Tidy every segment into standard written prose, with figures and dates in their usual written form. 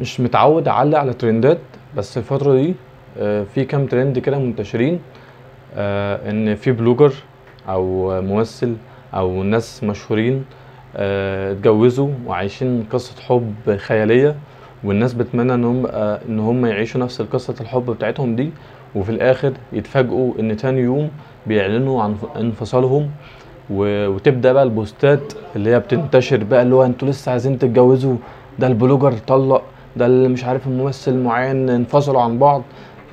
مش متعود اعلق على ترندات، بس الفترة دي في كام ترند كده منتشرين، ان في blogger او ممثل او ناس مشهورين اتجوزوا وعايشين قصة حب خيالية، والناس بتتمنى ان هم يعيشوا نفس قصة الحب بتاعتهم دي، وفي الاخر يتفاجئوا ان تاني يوم بيعلنوا عن انفصالهم، وتبدا بقى البوستات اللي هي بتنتشر بقى اللي هو انتوا لسه عايزين تتجوزوا، ده ال blogger طلق، ده اللي مش عارف الممثل معين انفصلوا عن بعض،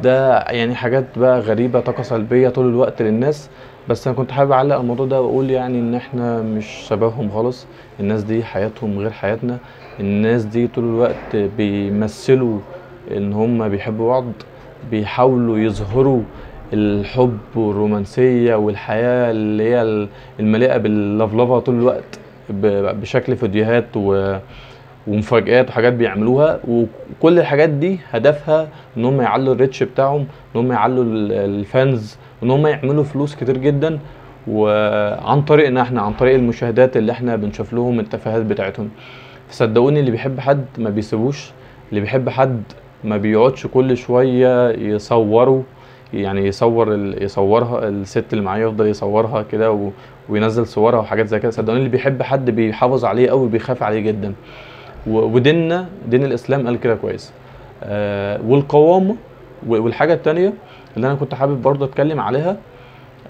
ده يعني حاجات بقى غريبة، طاقة سلبية طول الوقت للناس. بس انا كنت حابب اعلق الموضوع ده واقول يعني ان احنا مش شبههم خالص، الناس دي حياتهم غير حياتنا، الناس دي طول الوقت بيمثلوا ان هم بيحبوا بعض، بيحاولوا يظهروا الحب والرومانسية والحياة اللي هي المليئة باللفلفة طول الوقت بشكل فيديوهات ومفاجآت وحاجات بيعملوها، وكل الحاجات دي هدفها ان هم يعلوا ال reach بتاعهم، ان هم يعلوا ال fans، وان هم يعملوا فلوس كتير جدا، وعن طريقنا احنا، عن طريق المشاهدات اللي احنا بنشوف لهم التفاهات بتاعتهم. فصدقوني اللي بيحب حد ما بيسيبوش، اللي بيحب حد ما بيقعدش كل شوية يصوره، يعني يصورها الست اللي معاه، يفضل يصورها كده وينزل صورها وحاجات زي كده. صدقوني اللي بيحب حد بيحافظ عليه قوي، بيخاف عليه جدا، وديننا دين الاسلام قال كده كويس. والقوامه. والحاجة التانية اللي انا كنت حابب برضه اتكلم عليها،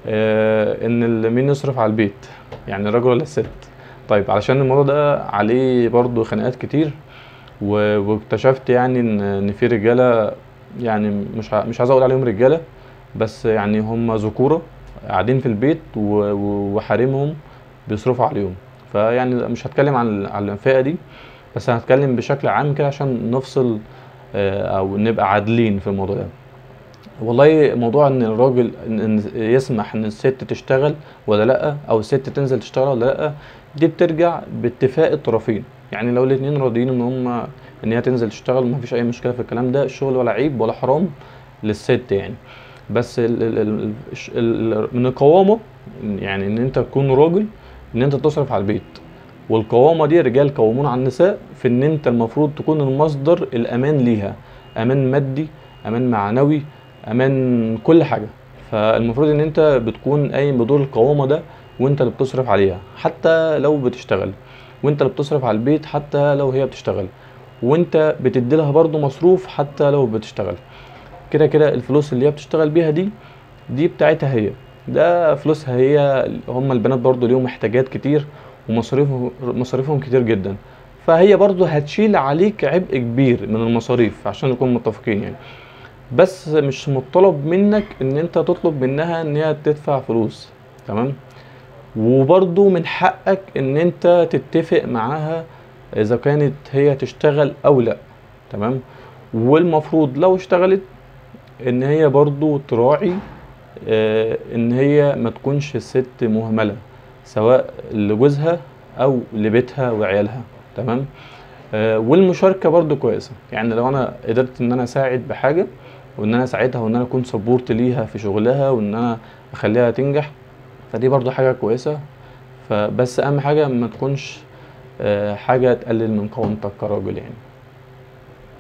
ان مين يصرف على البيت، يعني الراجل ولا الست. طيب علشان الموضوع ده عليه برضه خناقات كتير، واكتشفت يعني ان في رجاله، يعني مش عايز اقول عليهم رجاله، بس يعني هم ذكوره قاعدين في البيت وحريمهم بيصرفوا عليهم. فيعني مش هتكلم عن الفئة دي، بس هنتكلم بشكل عام كده عشان نفصل او نبقى عادلين في الموضوع ده. والله موضوع ان الراجل إن يسمح ان الست تشتغل ولا لا، او الست تنزل تشتغل ولا لا، دي بترجع باتفاق الطرفين. يعني لو الاتنين راضيين ان هي تنزل تشتغل، ما فيش اي مشكلة في الكلام ده، الشغل ولا عيب ولا حرام للست يعني. بس ال ال من القوامة يعني ان انت تكون راجل، ان انت تصرف على البيت. والقوامه دي رجال قوامون على النساء في ان انت المفروض تكون المصدر الامان ليها، امان مادي، امان معنوي، امان كل حاجة. فالمفروض ان انت بتكون قايم بدور القوامة ده، وانت اللي بتصرف عليها حتى لو بتشتغل، وانت اللي بتصرف على البيت حتى لو هي بتشتغل، وانت بتدي لها برضو مصروف حتى لو بتشتغل. كده كده الفلوس اللي هي بتشتغل بيها دي بتاعتها هي، ده فلوسها هي. هم البنات برضو ليهم احتياجات كتير ومصاريفهم كتير جدا، فهي برضو هتشيل عليك عبء كبير من المصاريف عشان نكون متفقين يعني. بس مش مطالب منك ان انت تطلب منها ان هي تدفع فلوس، تمام؟ وبرضو من حقك ان انت تتفق معاها اذا كانت هي تشتغل او لا، تمام؟ والمفروض لو اشتغلت ان هي برضو تراعي ان هي ما تكونش الست مهملة سواء لجوزها او لبيتها وعيالها، تمام؟ والمشاركة برضو كويسة، يعني لو انا قدرت ان انا اساعد بحاجة وان انا اساعدها وان انا اكون support ليها في شغلها وان انا اخليها تنجح، فدي برضو حاجة كويسة. فبس اهم حاجة ما تكونش حاجة تقلل من قوامتك كراجل يعني.